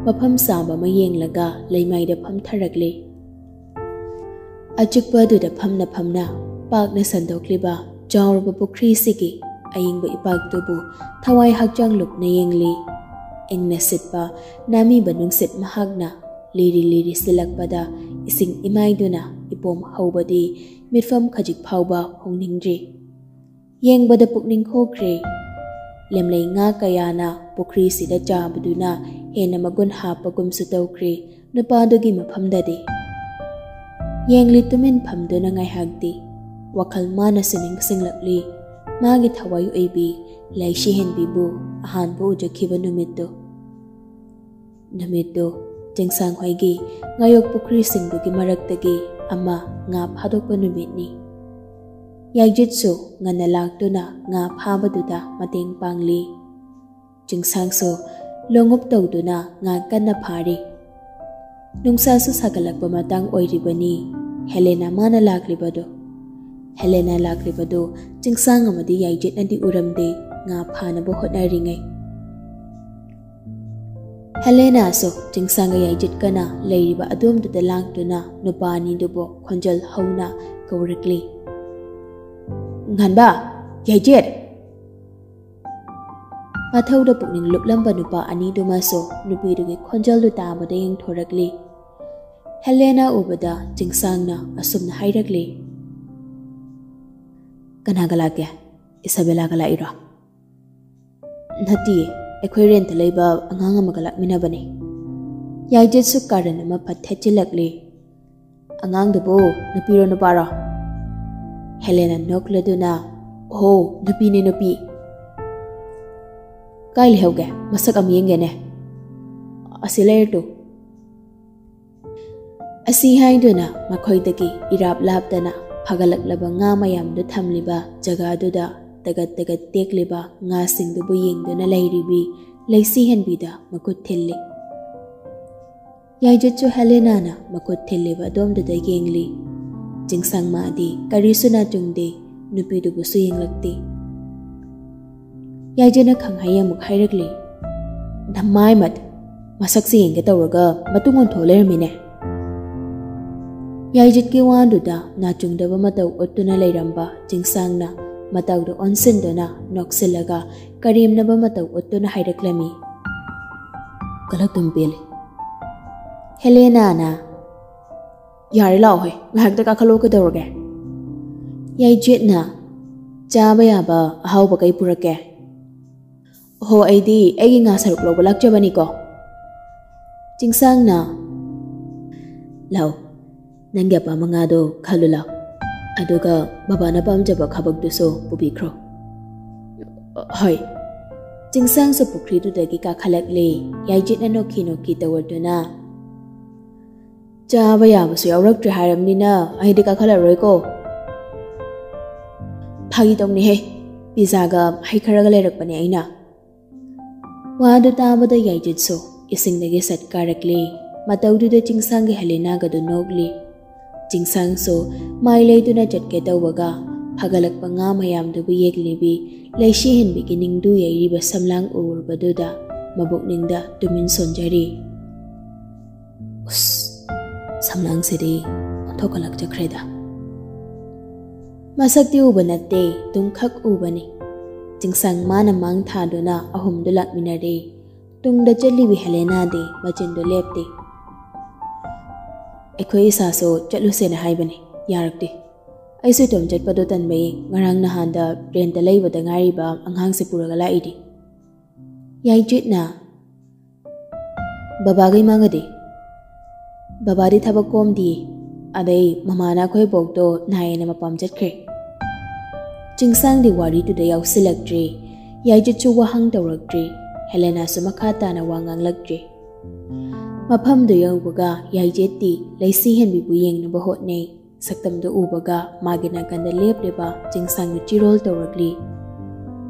ꯃꯐꯝ ꯆꯥꯕ ꯑꯃ ꯌꯦꯡꯂꯒ ꯂꯩꯃꯥꯏꯗ ꯐꯝꯊꯔꯛꯂꯦ꯫ ꯑꯆꯤꯛꯄ ꯑꯗꯨꯗ ꯐꯝꯅ ꯐꯝꯅ ꯄꯥꯛꯅ ꯁꯟꯗꯣꯛꯂꯤꯕ ꯆꯥꯎꯔꯕ ꯄꯨꯈ꯭ꯔꯤꯁꯤꯒꯤ ꯑꯌꯤꯡꯕ ꯏꯄꯥꯛꯇꯨꯕꯨ ꯊꯋꯥꯏ ꯍꯛꯆꯥꯡ ꯂꯨꯞꯅ ꯌꯦꯡꯂꯤ꯫ ꯏꯪꯅ ꯁꯤꯠꯄ ꯅꯥꯃꯤꯕ ꯅꯨꯡꯁꯤꯠ ꯃꯍꯥꯛꯅ ꯂꯤꯔꯤ ꯂꯤꯔꯤ ꯁꯤꯜꯂꯛꯄꯗ ꯏꯁꯤꯡ ꯏꯃꯥꯏꯗꯨꯅ ꯏꯄꯣꯝ ꯍꯧꯕꯗꯤ ꯃꯤꯠꯐꯝ ꯈꯖꯤꯛ ꯐꯥꯎꯕ ꯍꯣꯡꯅꯤꯡꯗ꯭ꯔꯤ꯫ ꯌꯦꯡꯕꯗ ꯄꯨꯛꯅꯤꯡ ꯍꯨꯈ꯭ꯔꯦ꯫ ꯂꯦꯝꯂꯩ ꯉꯥ ꯀꯌꯥꯅ ꯄꯨꯈ꯭ꯔꯤꯁꯤꯗ ꯆꯥꯕꯗꯨꯅ ꯍꯦꯟꯅ ꯃꯒꯨꯟ ꯍꯥꯞꯄꯒꯨꯝꯁꯨ ꯇꯧꯈ꯭ꯔꯦ ꯅꯨꯄꯥꯗꯨꯒꯤ ꯃꯐꯝꯗꯗꯤ꯫ ꯌꯦꯡꯂꯤ ꯇꯨꯃꯤꯟ ꯐꯝꯗꯨꯅ ꯉꯥꯏꯍꯥꯛꯇꯤ ꯋꯥꯈꯜ ꯃꯥꯅꯁꯨ ꯅꯤꯡꯁꯤꯡꯂꯛꯂꯤ ꯃꯥꯒꯤ ꯊꯋꯥꯏ ꯑꯣꯏꯕꯤ ꯂꯩꯁꯤ ꯍꯦꯟꯕꯤꯕꯨ ꯑꯍꯥꯟꯕ ꯎꯖꯈꯤꯕ ꯅꯨꯃꯤꯠꯇꯨ꯫ ꯅꯨꯃꯤꯠꯇꯨ ꯆꯤꯡꯁꯥꯡ ꯍꯣꯏꯒꯤ ꯉꯥꯌꯣꯛ ꯄꯨꯈ꯭ꯔꯤꯁꯤꯡꯗꯨꯒꯤ ꯃꯔꯛꯇꯒꯤ ꯑꯃ ꯉꯥ ꯐꯥꯗꯣꯛꯄ ꯅꯨꯃꯤꯠꯅꯤ꯫ ꯌꯥꯏꯖꯤꯠꯁꯨ ꯉꯟꯅ ꯂꯥꯛꯇꯨꯅ ꯉꯥ ꯐꯥꯕꯗꯨꯗ ꯃꯇꯦꯡ ꯄꯥꯡꯂꯤ꯫ ꯆꯤꯡꯁꯥꯡꯁꯨ ꯂꯣꯡꯎꯞ ꯇꯧꯗꯨꯅ ꯉꯥ ꯀꯟꯅ ꯐꯥꯔꯤ꯫ ꯅꯨꯡꯁꯥꯁꯨ ꯁꯥꯒꯠꯂꯛꯄ ꯃꯇꯥꯡ ꯑꯣꯏꯔꯤꯕꯅꯤ꯫ ꯍꯦꯂꯦꯅꯥ ꯃꯥꯅ ꯂꯥꯛꯂꯤꯕꯗꯨ꯫ ꯍꯦꯂꯦꯅꯥ ꯂꯥꯛꯂꯤꯕꯗꯨ ꯆꯤꯡꯁꯥꯡ ꯑꯃꯗꯤ ꯌꯥꯏꯖꯦꯠꯅꯗꯤ ꯎꯔꯝꯗꯦ꯫ ꯉꯥ ꯐꯥꯅꯕ ꯍꯣꯠꯅꯔꯤꯉꯩ, ꯍꯦꯂꯦꯅꯥꯁꯨ ꯆꯤꯡꯁꯥꯡꯒ ꯌꯥꯏꯖꯦꯠꯀꯅ ꯂꯩꯔꯤꯕ ꯑꯗꯣꯝꯗꯨꯗ ꯂꯥꯡꯗꯨꯅ ꯅꯨꯄꯥ ꯑꯅꯤꯗꯨꯕꯨ ꯈꯣꯟꯖꯦꯜ ꯍꯧꯅ ꯀꯧꯔꯛꯂꯤ꯫ "ꯉꯥꯟꯕ, ꯌꯥꯏꯖꯦꯠ!" ꯃꯊꯧꯗ ꯄꯨꯛꯅꯤꯡ ꯂꯨꯞꯂꯝꯕ ꯅꯨꯄꯥ ꯑꯅꯤꯗꯨꯃꯁꯨ ꯅꯨꯄꯤꯗꯨꯒꯤ ꯈꯣꯟꯖꯦꯜꯗꯨ ꯇꯥꯕꯗ ꯌꯦꯡꯊꯣꯔꯛꯂꯤ꯫ ꯍꯦꯂꯦꯅꯥ ꯎꯕꯗ ꯆꯤꯡꯁꯥꯡꯅ ꯑꯁꯨꯝꯅ ꯍꯥꯏꯔꯛꯂꯤ꯫ "ꯀꯅꯥꯒ ꯂꯥꯛꯀꯦ? ꯏꯁꯥꯕꯦꯂꯥꯒ ꯂꯥꯛꯏꯔꯣ?" "ꯅꯠꯇꯤꯌꯦ, ꯑꯩꯈꯣꯏ ꯔꯦꯟꯇ ꯂꯩꯕ ꯑꯉꯥꯡ ꯑꯃꯒ ꯂꯥꯛꯃꯤꯟꯅꯕꯅꯤ꯫" ꯌꯥꯏꯖꯦꯠꯁꯨ ꯀꯥꯔꯟ ꯑꯃ ꯐꯠ ꯊꯦꯠꯆꯤꯜꯂꯛꯂꯤ꯫ "ꯑꯉꯥꯡꯗꯨꯕꯨ ꯅꯨꯄꯤꯔꯣ ꯅꯨꯄꯥꯔꯣ?" ꯍꯦꯂꯦꯅꯥ ꯅꯣꯛꯂꯗꯨꯅ, "ꯑꯣꯍꯣ, ꯅꯨꯄꯤꯅꯦ, ꯅꯨꯄꯤ꯫" "ꯀꯥꯏ ꯂꯩꯍꯧꯒꯦ? ꯃꯁꯛ ꯑꯃ ꯌꯦꯡꯒꯦꯅꯦ꯫" "ꯑꯁꯤ ꯂꯩꯔꯦ ꯇꯨ꯫" ꯑꯁꯤ ꯍꯥꯏꯗꯨꯅ ꯃꯈꯣꯏꯗꯒꯤ ꯏꯔꯥꯞ ꯂꯥꯞꯇꯅ ꯐꯒꯠꯂꯛꯂꯕ ꯉꯥ ꯃꯌꯥꯝꯗꯨ ꯊꯝꯂꯤꯕ ꯖꯒꯥꯗꯨꯗ ꯇꯒꯠ ꯇꯒꯠ ꯇꯦꯛꯂꯤꯕ ꯉꯥꯁꯤꯡꯗꯨꯕꯨ ꯌꯦꯡꯗꯨꯅ ꯂꯩꯔꯤꯕꯤ ꯂꯩꯁꯤ ꯍꯦꯟꯕꯤꯗ ꯃꯈꯨꯠ ꯊꯤꯜꯂꯤ꯫ ꯌꯥꯏꯖꯠꯁꯨ ꯍꯦꯂꯦꯅꯥꯅ ꯃꯈꯨꯠ ꯊꯤꯜꯂꯤꯕ ꯑꯗꯣꯝꯗꯨꯗ ꯌꯦꯡꯂꯤ꯫ ꯆꯤꯡꯁꯥꯡ ꯃꯥꯗꯤ ꯀꯔꯤꯁꯨ ꯅꯥꯆꯨꯡꯗꯦ, ꯅꯨꯄꯤꯗꯨꯕꯨꯁꯨ ꯌꯦꯡꯂꯛꯇꯦ꯫ ꯌꯥꯏꯖꯠꯅ ꯈꯪꯍꯩ ꯑꯃꯨꯛ ꯍꯥꯏꯔꯛꯂꯤ꯫ "ꯅꯃꯥꯏꯃꯠ! ꯃꯁꯛꯁꯦ ꯌꯦꯡꯒꯦ ꯇꯧꯔꯒ ꯃꯇꯨꯡ ꯑꯣꯟꯊꯣꯛ ꯂꯩꯔꯝꯃꯤꯅꯦ꯫" ꯌꯥꯏꯖꯠꯀꯤ ꯋꯥꯗꯨꯗ ꯅꯥꯆꯨꯡꯗꯕ ꯃꯇꯧ ꯎꯠꯇꯨꯅ ꯂꯩꯔꯝꯕ ꯆꯤꯡꯁꯥꯡꯅ ꯃꯇꯧꯗꯨ ꯑꯣꯟꯁꯤꯟꯗꯨꯅ ꯅꯣꯛꯁꯤꯜꯂꯒ ꯀꯔꯦꯝꯅꯕ ꯃꯇꯧ ꯎꯠꯇꯨꯅ ꯍꯥꯏꯔꯛꯂꯝꯃꯤ꯫ "ꯀꯂꯛꯇꯨꯝ ꯄꯦꯜꯂꯤ꯫" ꯍꯦꯂꯦꯅꯥꯅ, "ꯌꯥꯔꯦ, ꯂꯥꯛꯑꯣ ꯍꯣꯏ, ꯉꯥꯏꯍꯥꯛꯇ ꯀꯥꯈꯠꯂꯛꯑꯣ, ꯀꯩꯗꯧꯔꯒꯦ?" ꯌꯥꯏꯖꯦꯠꯅ, "ꯆꯥꯕ ꯌꯥꯕ ꯑꯍꯥꯎꯕ ꯀꯩ ꯄꯨꯔꯛꯀꯦ?" "ꯑꯣꯍꯣ, ꯑꯩꯗꯤ ꯑꯩꯒꯤ ꯉꯥ ꯁꯔꯨꯛ ꯂꯧꯕ ꯂꯥꯛꯆꯕꯅꯤꯀꯣ꯫" ꯆꯤꯡꯁꯥꯡꯅ, "ꯂꯥꯛꯑꯣ, ꯅꯪꯒꯤ ꯑꯄꯥꯝꯕ ꯉꯥꯗꯣ ꯈꯜꯂꯨ ꯂꯥꯛꯑꯣ, ꯑꯗꯨꯒ ꯕꯕꯥꯅ ꯄꯥꯝꯖꯕ ꯈꯥꯕꯛꯇꯨꯁꯨ ꯄꯨꯕꯤꯈ꯭ꯔꯣ꯫" "ꯍꯣꯏ꯫" ꯆꯤꯡꯁꯥꯡꯁꯨ ꯄꯨꯈ꯭ꯔꯤꯗꯨꯗꯒꯤ ꯀꯥꯈꯠꯂꯛꯂꯦ꯫ ꯌꯥꯏꯖꯦꯠꯅ ꯅꯣꯛꯈꯤ ꯅꯣꯛꯈꯤ ꯇꯧꯔꯗꯨꯅ, "ꯆꯥꯕ ꯌꯥꯕꯁꯨ ꯌꯥꯎꯔꯛꯇ꯭ꯔꯦ ꯍꯥꯏꯔꯕꯅꯤꯅ ꯑꯩꯗꯤ ꯀꯥꯈꯠꯂꯔꯣꯏꯀꯣ꯫" "ꯐꯥꯒꯤ ꯇꯧꯅꯤꯍꯦ, ꯄꯤꯖꯥꯒ ꯍꯩ ꯈꯔꯒ ꯂꯩꯔꯛꯄꯅꯦ ꯑꯩꯅ꯫" ꯋꯥꯗꯨ ꯇꯥꯕꯗ ꯌꯥꯏꯖꯠꯁꯨ ꯏꯁꯤꯡꯗꯒꯤ ꯁꯠ ꯀꯥꯔꯛꯂꯤ꯫ ꯃꯇꯧꯗꯨꯗ ꯆꯤꯡꯁꯥꯡꯒꯤ ꯍꯦꯂꯦꯅꯥꯒꯗꯨ ꯅꯣꯛꯂꯤ꯫ ꯆꯤꯡꯁꯥꯡꯁꯨ ꯃꯥꯏ ꯂꯩꯗꯨꯅ ꯆꯠꯀꯦ ꯇꯧꯕꯒ, ꯐꯒꯠꯂꯛꯄ ꯉꯥ ꯃꯌꯥꯝꯗꯨꯕꯨ ꯌꯦꯡꯂꯤꯕꯤ ꯂꯩꯁꯤꯍꯟꯕꯤꯒꯤ ꯅꯤꯡꯗꯨ ꯌꯩꯔꯤꯕ ꯁꯝꯂꯥꯡ ꯎꯔꯨꯕꯗꯨꯗ ꯃꯕꯨꯛꯅꯤꯡꯗ ꯇꯨꯃꯤꯟ ꯁꯣꯟꯖꯔꯤ꯫ ꯎꯁ, ꯁꯝꯂꯥꯡꯁꯤꯗꯤ ꯑꯣꯟꯊꯣꯛꯀꯂꯛꯆꯈ꯭ꯔꯦꯗ꯫ ꯃꯁꯛꯇꯤ ꯎꯕ ꯅꯠꯇꯦ, ꯇꯨꯡꯈꯛ ꯎꯕꯅꯤ꯫ ꯆꯤꯡꯁꯥꯡ ꯃꯥꯅ ꯃꯥꯡ ꯊꯥꯗꯨꯅ ꯑꯍꯨꯝꯗꯨ ꯂꯥꯛꯃꯤꯟꯅꯔꯦ꯫ ꯇꯨꯡꯗ ꯆꯠꯂꯤꯕꯤ ꯍꯦꯂꯦꯅꯥꯗꯤ ꯃꯆꯤꯟꯗꯨ ꯂꯦꯞꯇꯦ꯫ "ꯑꯩꯈꯣꯏ ꯏꯁꯥꯁꯨ ꯆꯠꯂꯨꯁꯦꯅ ꯍꯥꯏꯕꯅꯤ, ꯌꯥꯔꯛꯇꯦ꯫ ꯑꯩꯁꯨ ꯏꯇꯣꯝ ꯆꯠꯄꯗꯣ ꯇꯟꯕꯩ ꯉꯔꯥꯡ ꯅꯍꯥꯟꯗ ꯔꯦꯟꯇ ꯂꯩꯕꯗ ꯉꯥꯏꯔꯤꯕ ꯑꯉꯥꯡꯁꯦ ꯄꯨꯔꯒ ꯂꯥꯛꯏꯅꯤ꯫" ꯌꯥꯏꯖꯤꯠꯅ, "ꯕꯕꯥꯒ ꯏꯃꯥꯒꯗꯤ?" "ꯕꯕꯥꯗꯤ ꯊꯕꯛ ꯀꯣꯝꯗꯤꯌꯦ, ꯑꯗꯩ ꯃꯃꯥꯅ ꯑꯩꯈꯣꯏ ꯕꯣꯛꯇꯣ ꯅꯥꯏꯌꯦꯅ ꯃꯄꯥꯝ ꯆꯠꯈ꯭ꯔꯦ꯫" ꯆꯤꯡꯁꯥꯡꯗꯤ ꯋꯥꯔꯤꯗꯨꯗ ꯌꯥꯎꯁꯤꯜꯂꯛꯇ꯭ꯔꯦ꯫ ꯌꯥꯏꯖꯤꯠꯁꯨ ꯋꯥꯍꯪ ꯇꯧꯔꯛꯇ꯭ꯔꯦ꯫ ꯍꯦꯂꯦꯅꯥꯁꯨ ꯃꯈꯥ ꯇꯥꯅ ꯋꯥ ꯉꯥꯡꯂꯛꯇ꯭ꯔꯦ꯫ ꯃꯐꯝꯗꯨ ꯌꯧꯕꯒ ꯌꯥꯏꯖꯤꯠꯇꯤ ꯂꯩꯁꯤꯍꯦꯟꯕꯤꯕꯨ ꯌꯦꯡꯅꯕ ꯍꯣꯠꯅꯩ꯫ ꯁꯛꯇꯝꯗꯨ ꯎꯕꯒ ꯃꯥꯒꯤ ꯅꯥꯀꯟꯗ ꯂꯦꯞꯂꯤꯕ ꯆꯤꯡꯁꯥꯡꯗꯨ ꯆꯤꯔꯣꯜ ꯇꯧꯔꯛꯂꯤ꯫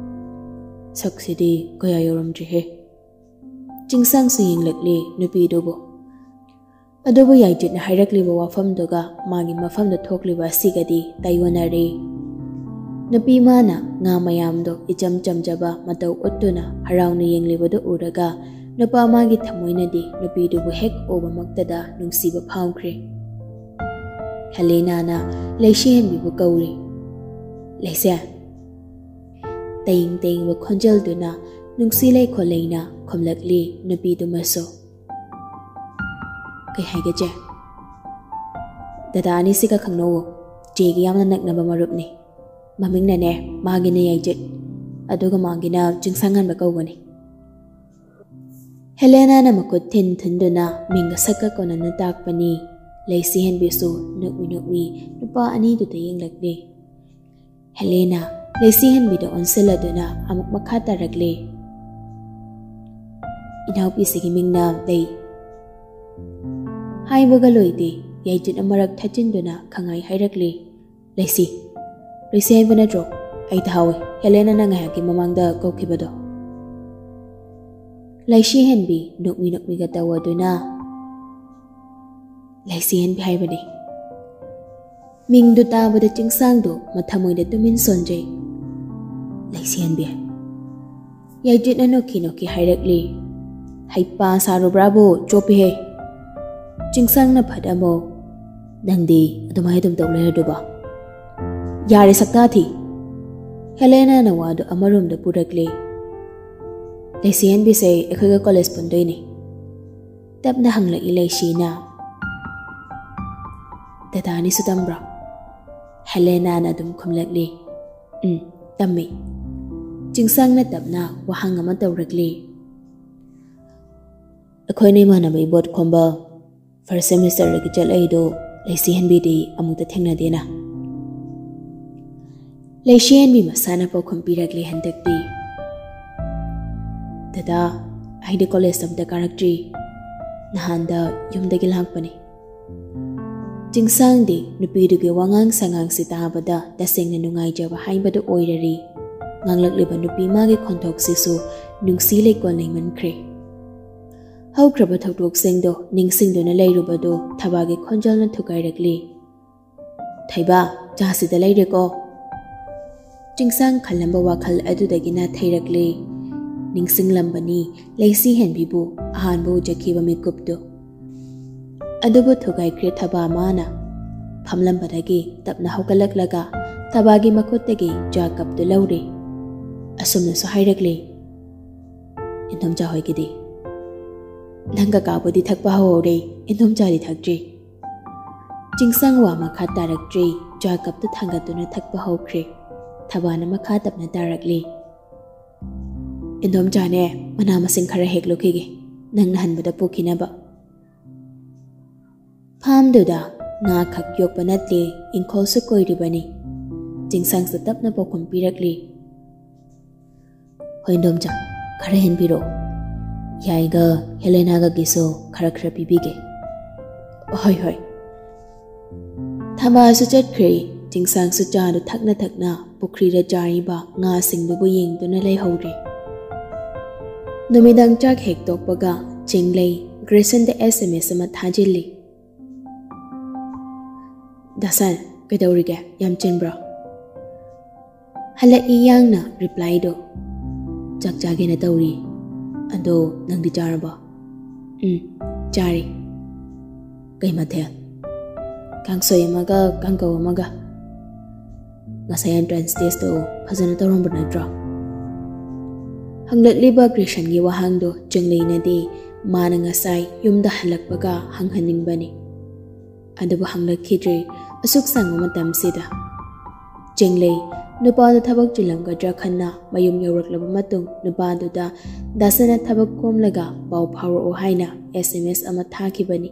"ꯁꯛꯁꯤꯗꯤ ꯀꯌꯥ ꯌꯧꯔꯝꯗ꯭ꯔꯤꯍꯦ꯫" ꯆꯤꯡꯁꯥꯡꯁꯨ ꯌꯦꯡꯂꯛꯂꯤ ꯅꯨꯄꯤꯗꯨꯕꯨ꯫ ꯑꯗꯨꯕꯨ ꯌꯥꯏꯖꯤꯠꯅ ꯍꯥꯏꯔꯛꯂꯤꯕ ꯋꯥꯐꯝꯗꯨꯒ ꯃꯥꯒꯤ ꯃꯐꯝꯗ ꯊꯣꯛꯂꯤꯕ ꯑꯁꯤꯒꯗꯤ ꯇꯥꯏꯑꯣꯟꯅꯔꯦ꯫ ꯅꯨꯄꯤ ꯃꯥꯅ ꯉꯥ ꯃꯌꯥꯝꯗꯣ ꯏꯆꯝ ꯆꯝꯖꯕ ꯃꯇꯧ ꯎꯠꯇꯨꯅ ꯍꯔꯥꯎꯅ ꯌꯦꯡꯂꯤꯕꯗꯨ ꯎꯔꯒ ꯅꯨꯄꯥ ꯃꯥꯒꯤ ꯊꯃꯣꯏꯅꯗꯤ ꯅꯨꯄꯤꯗꯨꯕꯨ ꯍꯦꯛ ꯎꯕꯃꯛꯇꯗ ꯅꯨꯡꯁꯤꯕ ꯐꯥꯎꯈ꯭ꯔꯦ꯫ ꯍꯦꯂꯦꯅꯥꯅ ꯂꯩꯁꯤꯍꯟꯕꯤꯕꯨ ꯀꯧꯔꯤ꯫ "ꯂꯩꯁꯦ?" ꯇꯌꯤꯡ ꯇꯌꯤꯡꯕ ꯈꯣꯟꯖꯦꯜꯗꯨꯅ ꯅꯨꯡꯁꯤ ꯂꯩꯈꯣꯜ ꯂꯩꯅ ꯈꯨꯝꯂꯛꯂꯤ ꯅꯨꯄꯤꯗꯨꯃꯁꯨ꯫ "ꯀꯩ ꯍꯥꯏꯒꯦ ꯆꯦ?" "ꯗꯗꯥ ꯑꯅꯤꯁꯤꯒ ꯈꯪꯅꯧꯋꯣ꯫ ꯆꯦꯒꯤ ꯌꯥꯝꯅ ꯅꯛꯅꯕ ꯃꯔꯨꯞꯅꯤ꯫ ꯃꯃꯤꯡꯅꯅꯦ ꯃꯥꯒꯤꯅ ꯌꯥꯏꯖꯤꯠ, ꯑꯗꯨꯒ ꯃꯥꯒꯤꯅ ꯆꯤꯡꯁꯥꯡꯍꯟꯕ ꯀꯧꯕꯅꯤ꯫" ꯍꯦꯂꯦꯅꯥꯅ ꯃꯈꯨꯠ ꯊꯤꯟ ꯊꯤꯟꯗꯨꯅ ꯃꯤꯡꯒ ꯁꯛꯀ ꯀꯣꯟꯅꯅ ꯇꯥꯛꯄꯅꯤ꯫ ꯂꯩꯁꯤꯍꯟꯕꯤꯁꯨ ꯅꯣꯛꯃꯤ ꯅꯣꯛꯃꯤ ꯅꯨꯄꯥ ꯑꯅꯤꯗꯨꯗ ꯌꯦꯡꯂꯛꯂꯤ꯫ ꯍꯦꯂꯦꯅꯥ ꯂꯩꯁꯤꯍꯟꯕꯤꯗ ꯑꯣꯟꯁꯤꯜꯂꯗꯨꯅ ꯑꯃꯨꯛ ꯃꯈꯥ ꯇꯥꯔꯛꯂꯤ꯫ "ꯏꯅꯥꯎꯄꯤꯁꯤꯒꯤ ꯃꯤꯡꯅ ꯂꯩ꯫" ꯍꯥꯏꯕꯒ ꯂꯣꯏꯗꯦ, ꯌꯥꯏꯖꯤꯠꯅ ꯃꯔꯛ ꯊꯠꯆꯤꯟꯗꯨꯅ ꯈꯪꯍꯥꯏ ꯍꯥꯏꯔꯛꯂꯤ꯫ "ꯂꯩꯁꯤ, ꯂꯩꯁꯤ ꯍꯥꯏꯕ ꯅꯠꯇ꯭ꯔꯣ? ꯑꯩ ꯇꯥꯍꯧꯋꯤ, ꯍꯦꯂꯦꯅꯥꯅ ꯉꯥꯏꯍꯥꯛꯀꯤ ꯃꯃꯥꯡꯗ ꯀꯧꯈꯤꯕꯗꯣ꯫" ꯂꯩꯁꯤꯍꯟꯕꯤ ꯅꯣꯛꯃꯤ ꯅꯣꯛꯃꯤꯒ ꯇꯧꯗꯨꯅ, "ꯂꯩꯁꯤꯍꯟꯕꯤ ꯍꯥꯏꯕꯅꯤ꯫" ꯃꯤꯡꯗꯨ ꯇꯥꯕꯗ ꯆꯤꯡꯁꯥꯡꯗꯨ ꯃꯊꯃꯣꯏꯗ ꯇꯨꯃꯤꯟ ꯁꯣꯟꯖꯩ꯫ "ꯂꯩꯁꯤꯍꯟꯕꯤ?" ꯌꯥꯏꯗ꯭ꯔꯤꯠꯅ ꯅꯣꯛꯈꯤ ꯅꯣꯛꯈꯤ ꯍꯥꯏꯔꯛꯂꯤ꯫ "ꯍꯩꯄꯥ ꯁꯥꯔꯨꯕ꯭ꯔꯥꯕꯨ ꯆꯣꯞꯄꯤꯍꯦ!" ꯆꯤꯡꯁꯥꯡꯅ ꯐꯠ ꯑꯃꯨꯛ, "ꯅꯪꯗꯤ ꯑꯗꯨꯃꯥꯏꯅ ꯑꯗꯨꯝ ꯇꯧ ꯂꯩꯔꯗꯨꯕ?" "ꯌꯥꯔꯦ ꯁꯛꯇꯥ ꯊꯤ!" ꯍꯦꯂꯦꯅꯥꯅ ꯋꯥꯗꯨ ꯑꯃꯔꯣꯝꯗ ꯄꯨꯔꯛꯂꯤ꯫ "ꯂꯩꯁꯤꯍꯟꯕꯤꯁꯦ ꯑꯩꯈꯣꯏꯒ ꯀꯣꯂꯦꯖ ꯄꯨꯟꯗꯣꯏꯅꯤ?" ꯇꯞꯅ ꯍꯪꯂꯛꯏ ꯂꯩꯁꯤꯅ꯫ "ꯗꯗꯥꯅꯤꯁꯨ ꯇꯝꯕ꯭ꯔꯣ?" ꯍꯦꯂꯦꯅꯥꯅ ꯑꯗꯨꯝ ꯈꯨꯝꯂꯛꯂꯤ꯫ "ꯎꯝ, ꯇꯝꯃꯤ꯫" ꯆꯤꯡꯁꯥꯡꯅ ꯇꯞꯅ ꯋꯥꯍꯪ ꯑꯃ ꯇꯧꯔꯛꯂꯤ꯫ "ꯑꯩꯈꯣꯏꯅ ꯏꯃꯥꯟꯅꯕ ꯏꯕꯣꯠ ꯈꯣꯝꯕ ꯐꯥꯔꯁ ꯁꯦꯃꯤꯁꯇꯔꯗꯒꯤ ꯆꯠꯂꯛꯏꯗꯣ ꯂꯩꯁꯤꯍꯟꯕꯤꯗꯤ ꯑꯃꯨꯛꯇ ꯊꯦꯡꯅꯗꯦꯅ?" ꯂꯩꯁꯤꯍꯟꯕꯤ ꯃꯁꯥꯅ ꯄꯥꯎꯈꯨꯝ ꯄꯤꯔꯛꯂꯦ ꯍꯟꯗꯛꯇꯤ꯫ "ꯗꯗꯥ, ꯑꯩꯗꯤ ꯀꯣꯂꯦꯖ ꯑꯝꯇ ꯀꯥꯔꯛꯇ꯭ꯔꯤ꯫ ꯅꯍꯥꯟꯗ ꯌꯨꯝꯗꯒꯤ ꯂꯥꯛꯄꯅꯤ꯫" ꯆꯤꯡꯁꯥꯡꯗꯤ ꯅꯨꯄꯤꯗꯨꯒꯤ ꯋꯥꯉꯥꯡ ꯁꯉꯥꯡꯁꯤ ꯇꯥꯕꯗ ꯇꯁꯦꯡꯅ ꯅꯨꯡꯉꯥꯏꯖꯕ ꯍꯥꯏꯕꯗꯨ ꯑꯣꯏꯔꯔꯤ꯫ ꯉꯥꯡꯂꯛꯂꯤꯕ ꯅꯨꯄꯤ ꯃꯥꯒꯤ ꯈꯣꯟꯊꯣꯛꯁꯤꯁꯨ ꯅꯨꯡꯁꯤ ꯂꯩꯀꯣꯜ ꯂꯩꯃꯟꯈ꯭ꯔꯦ꯫ ꯍꯧꯈ꯭ꯔꯕ ꯊꯧꯗꯣꯛꯁꯤꯡꯗꯣ ꯅꯤꯡꯁꯤꯡꯗꯨꯅ ꯂꯩꯔꯨꯕꯗꯨ ꯊꯕꯥꯒꯤ ꯈꯣꯟꯖꯦꯜꯅ ꯊꯨꯒꯥꯏꯔꯛꯂꯤ꯫ "ꯊꯩꯕ, ꯆꯥꯁꯤꯗ ꯂꯩꯔꯦꯀꯣ꯫" ꯆꯤꯡꯁꯥꯡ ꯈꯜꯂꯝꯕ ꯋꯥꯈꯜ ꯑꯗꯨꯗꯒꯤ ꯅꯥꯊꯩꯔꯛꯂꯦ꯫ ꯅꯤꯡꯁꯤꯡꯂꯝꯕꯅꯤ ꯂꯩꯁꯤꯍꯟꯕꯤꯕꯨ ꯑꯍꯥꯟꯕ ꯎꯖꯈꯤꯕ ꯃꯤꯀꯨꯞꯇꯨ꯫ ꯑꯗꯨꯕꯨ ꯊꯨꯒꯥꯏꯈ꯭ꯔꯦ ꯊꯕꯥ ꯃꯥꯅ꯫ ꯐꯝꯂꯝꯕꯗꯒꯤ ꯇꯞꯅ ꯍꯧꯒꯠꯂꯛꯂꯒ ꯊꯕꯥꯒꯤ ꯃꯈꯨꯠꯇꯒꯤ ꯆꯥ ꯀꯞꯇꯨ ꯂꯧꯔꯦ꯫ ꯑꯁꯨꯝꯅꯁꯨ ꯍꯥꯏꯔꯛꯂꯦ, "ꯏꯟꯗꯣꯝꯆꯥ ꯍꯣꯏꯒꯤꯗꯤ?" "ꯅꯪ ꯀꯀꯥꯕꯨꯗꯤ ꯊꯛꯄ ꯍꯧꯍꯧꯔꯦ, ꯏꯟꯗꯣꯝꯆꯥꯗꯤ ꯊꯛꯇ꯭ꯔꯤ꯫" ꯆꯤꯡꯁꯥꯡ ꯋꯥ ꯃꯈꯥ ꯇꯥꯔꯛꯇ꯭ꯔꯦ꯫ ꯆꯥ ꯀꯞꯇꯨ ꯊꯥꯡꯒꯠꯇꯨꯅ ꯊꯛꯄ ꯍꯧꯈ꯭ꯔꯦ꯫ ꯊꯕꯥꯅ ꯃꯈꯥ ꯇꯞꯅ ꯇꯥꯔꯛꯂꯤ꯫ "ꯏꯟꯗꯣꯝꯆꯥꯅꯦ, ꯃꯅꯥ ꯃꯁꯤꯡ ꯈꯔ ꯍꯦꯛꯂꯨꯈꯤꯒꯦ, ꯅꯪꯅ ꯍꯟꯕꯗ ꯄꯨꯈꯤꯅꯕ꯫" ꯐꯥꯝꯗꯨꯗ ꯉꯥ ꯈꯛ ꯌꯣꯛꯄ ꯅꯠꯇꯦ, ꯏꯪꯈꯣꯜꯁꯨ ꯀꯣꯏꯔꯤꯕꯅꯤ꯫ ꯆꯤꯡꯁꯥꯡꯁꯨ ꯇꯞꯅ ꯄꯥꯎꯈꯨꯝ ꯄꯤꯔꯛꯂꯤ꯫ "ꯍꯣꯏ ꯏꯟꯗꯣꯝꯆꯥ, ꯈꯔ ꯍꯦꯟꯕꯤꯔꯛꯑꯣ꯫ ꯌꯥꯏꯒ ꯍꯦꯂꯦꯅꯥꯒꯒꯤꯁꯨ ꯈꯔ ꯈꯔ ꯄꯤꯕꯤꯒꯦ꯫" "ꯍꯣꯏ, ꯍꯣꯏ꯫" ꯊꯕꯥꯁꯨ ꯆꯠꯈ꯭ꯔꯦ꯫ ꯆꯤꯡꯁꯥꯡꯁꯨ ꯆꯥꯗꯨ ꯊꯛꯅ ꯊꯛꯅ ꯄꯨꯈ꯭ꯔꯤꯗ ꯆꯥꯔꯤꯕ ꯉꯥꯁꯤꯡꯗꯨꯕꯨ ꯌꯦꯡꯗꯨꯅ ꯂꯩꯍꯧꯔꯦ꯫ ꯅꯨꯃꯤꯗꯥꯡ ꯆꯥꯛ ꯍꯦꯛ ꯇꯣꯛꯄꯒ ꯆꯤꯡꯂꯩ ꯒ꯭ꯔꯦꯁꯟꯗ ꯑꯦꯁ ꯑꯦꯝ ꯑꯦꯁ ꯑꯃ ꯊꯥꯖꯤꯜꯂꯤ꯫ "ꯗꯥꯁꯟ, "ꯀꯩꯗꯧꯔꯤꯒꯦ? ꯌꯥꯝ ꯆꯤꯟꯕ꯭ꯔꯣ?" ꯍꯜꯂꯛꯏ ꯌꯥꯡꯅ ꯔꯤꯄ꯭ꯂꯥꯏꯗꯣ꯫ "ꯆꯥꯛ ꯆꯥꯒꯦꯅ ꯇꯧꯔꯤ꯫ ꯑꯗꯣ ꯅꯪꯗꯤ ꯆꯥꯔꯕꯣ?" "ꯎꯝ, ꯆꯥꯔꯦ꯫" "ꯀꯩ ꯃꯊꯦꯜ?" "ꯀꯥꯡꯁꯣꯏ ꯑꯃꯒ ꯀꯥꯡꯒꯧ ꯑꯃꯒ꯫" "ꯉꯁꯥꯏ ꯑꯦꯟꯇ꯭ꯔꯥꯟꯁ ꯇꯦꯁꯇꯣ ꯐꯖꯅ ꯇꯧꯔꯝꯕ ꯅꯠꯇ꯭ꯔꯣ?" ꯍꯪꯂꯛꯂꯤꯕ ꯒ꯭ꯔꯦꯁꯟꯒꯤ ꯋꯥꯍꯪꯗꯣ ꯆꯦꯡꯂꯩꯅꯗꯤ ꯃꯥꯅ ꯉꯁꯥꯏ ꯌꯨꯝꯗ ꯍꯜꯂꯛꯄꯒ ꯍꯪꯍꯟꯅꯤꯡꯕꯅꯤ꯫ ꯑꯗꯨꯕꯨ ꯍꯪꯂꯛꯈꯤꯗ꯭ꯔꯦ꯫ ꯑꯁꯨꯛ ꯁꯥꯡꯕ ꯃꯇꯝꯁꯤꯗ ꯆꯦꯡꯂꯩ ꯅꯨꯄꯥꯗꯨ ꯊꯕꯛ ꯆꯤꯜꯂꯝꯒꯗ꯭ꯔꯥ ꯈꯟꯅ ꯃꯌꯨꯝ ꯌꯧꯔꯛꯂꯕ ꯃꯇꯨꯡ ꯅꯨꯄꯥꯗꯨꯗ ꯗꯥꯁꯅ ꯊꯕꯛ ꯀꯣꯝꯂꯒ ꯄꯥꯎ ꯐꯥꯎꯔꯛꯑꯣ ꯍꯥꯏꯅ ꯑꯦꯁ ꯑꯦꯝ ꯑꯦꯁ ꯑꯃ ꯊꯥꯈꯤꯕꯅꯤ꯫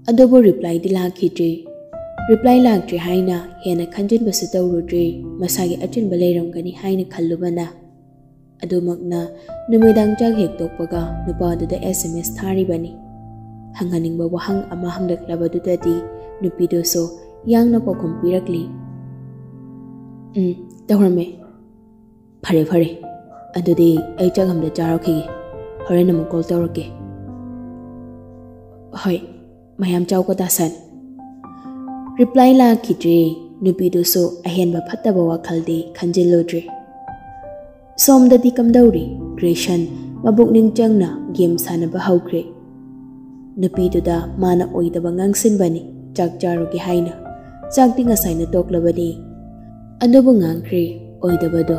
ꯑꯗꯨꯕꯨ ꯔꯤꯄ꯭ꯂꯥꯏꯗꯤ ꯂꯥꯛꯈꯤꯗ꯭ꯔꯦ꯫ ꯔꯤꯄ꯭ꯂꯥꯏ ꯂꯥꯛꯇ꯭ꯔꯦ ꯍꯥꯏꯅ ꯍꯦꯟꯅ ꯈꯟꯖꯤꯟꯕꯁꯨ ꯇꯧꯔꯨꯗ꯭ꯔꯦ꯫ ꯃꯁꯥꯒꯤ ꯑꯆꯤꯟꯕ ꯂꯩꯔꯝꯒꯅꯤ ꯍꯥꯏꯅ ꯈꯜꯂꯨꯕꯅ꯫ ꯑꯗꯨꯃꯛꯅ ꯅꯨꯃꯤꯗꯥꯡ ꯆꯥꯛ ꯍꯦꯛ ꯇꯣꯛꯄꯒ ꯅꯨꯄꯥꯗꯨꯗ ꯑꯦꯁ ꯑꯦꯝ ꯑꯦꯁ ꯊꯥꯔꯤꯕꯅꯤ꯫ ꯍꯪꯍꯟꯅꯤꯡꯕ ꯋꯥꯍꯪ ꯑꯃ ꯍꯪꯂꯛꯂꯕꯗꯨꯗꯗꯤ ꯅꯨꯄꯤꯗꯨꯁꯨ ꯌꯥꯡꯅ ꯄꯥꯎꯈꯨꯝ ꯄꯤꯔꯛꯂꯤ꯫ "ꯎꯝ, ꯇꯧꯔꯝꯃꯦ꯫" "ꯐꯔꯦ, ꯐꯔꯦ꯫ ꯑꯗꯨꯗꯤ ꯑꯩ ꯆꯥꯛ ꯑꯝꯇ ꯆꯥꯔꯛꯈꯤꯒꯦ꯫ ꯍꯣꯔꯦꯟ ꯑꯃꯨꯛ ꯀꯣꯜ ꯇꯧꯔꯛꯀꯦ꯫" "ꯍꯣꯏ, ꯃꯌꯥꯝ ꯆꯥꯎꯀꯣ ꯗꯥꯁꯟ꯫" ꯔꯤꯄ꯭ꯂꯥꯏ ꯂꯥꯛꯈꯤꯗ꯭ꯔꯦ꯫ ꯅꯨꯄꯤꯗꯨꯁꯨ ꯑꯍꯦꯟꯕ ꯐꯠꯇꯕ ꯋꯥꯈꯜꯗꯤ ꯈꯟꯖꯤꯜꯂꯨꯗ꯭ꯔꯦ꯫ ꯁꯣꯝꯗꯗꯤ ꯀꯝꯗꯧꯔꯤ? ꯒ꯭ꯔꯦꯁꯟ ꯃꯕꯨꯛꯅꯤꯡ ꯆꯪꯅ ꯒꯦꯝ ꯁꯥꯟꯅꯕ ꯍꯧꯈ꯭ꯔꯦ꯫ ꯅꯨꯄꯤꯗꯨꯗ ꯃꯥꯅ ꯑꯣꯏꯗꯕ ꯉꯥꯡꯁꯤꯟꯕꯅꯤ, ꯆꯥꯛ ꯆꯥꯔꯨꯒꯦ ꯍꯥꯏꯅ꯫ ꯆꯥꯛꯇꯤ ꯉꯁꯥꯏꯅ ꯇꯣꯛꯂꯕꯅꯤ꯫ ꯑꯗꯨꯕꯨ ꯉꯥꯡꯈ꯭ꯔꯦ ꯑꯣꯏꯗꯕꯗꯣ꯫